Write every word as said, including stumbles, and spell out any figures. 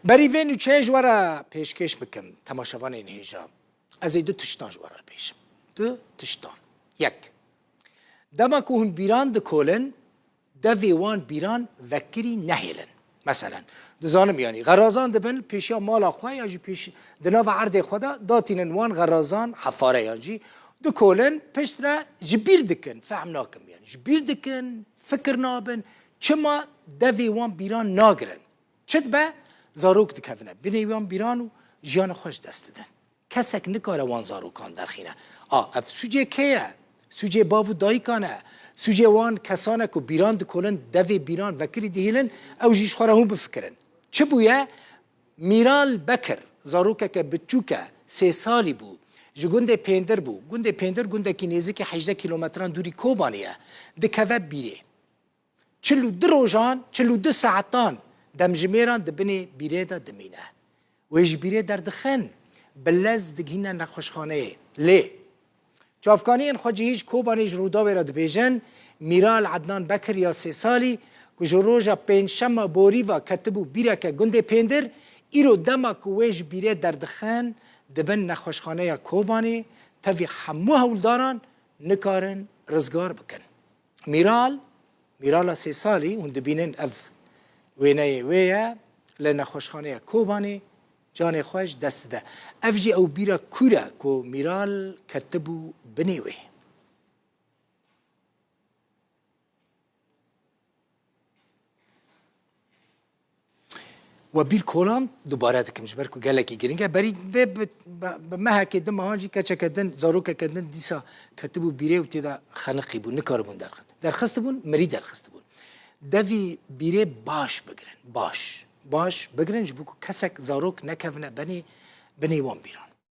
Berî vê nûçeyê ji we re pêşkêş bikim, temaşevanên hêja. Ez ê du tiştan ji we re bêjim. Du tiştan. Yek. Dema ku hûn bîran dikolin, devê wan bîran vekirî nehêlin. Meselen, dizanim, yanî xerazan dibin pêşiya mala xwe ya jî pêş, di nava erdê xwe de datînin wan xerazan hefare yan jî dikolin, piştre ji bîr dikin, fehm nakim, yanî ji bîr dikin, fikir nabin, çima devê wan bîran nagirin. Çi dibe? Zarok dikevine binê wan bîran û jiyana xwe ji dest didin. Kesek nikare wan zarokan derxîne. A, ev sûcê kê ye? Sûcê bav û dayikan e. Sûcê wan kesan e ku bîran dikolin, devê bîran vekirî dihêlin, ew jî ji xwe re hûn bifikirin. Çi bûye? Mîral Bekir, zarokeke biçûk e, sê salî bû. Ji gundê Pêndir bû. Gundê Pêndir gundekî nêzîkî hejdeh kîlometran dûrî Kobanê ye. Dikeve bîrê. Çil û du rojan, çil û du saetan demjimêran di binê bîrê de dimîne. Wê ji bîrê derdixin, bi lez digihîne nexweşxaneyê. Lê çavkaniyên xwecihî ji Kobanê ji Rûdawê re dibêjin, Mîral Ednan Bekir ya sê salî ku ji roja pêncşema borî ve ketibû bîreke gundê Pêndir, îro dema ku wê ji bîrê derdixin, di bin nexweşxaneya Kobanê tevî hemû hewldaran nikarin rizgar bikin. Mîral, Mîrala sê salî, hûn dibînin ev wêneyê wê ye, li nexweşxaneya Kobanê canê xwe ji dest dide. Ev jî ew bîra kûr e ku Mîral ketibû binê wê. We bîr kolan dubare dikim, ji ber ku gelekî giring e. Berî vê bi, bi, bi mehekê, du mehan jî keçeke din, zarokeke din dîsa ketibû bîrê û tê de xeniqî bû, nikaribûn derxin. Derxistibûn, mirî derxistibûn. Devî bîrê baş bigirin, baş. Baş bigirin ji bo ku kesek, zarok nekevine benê, binê wan bîran.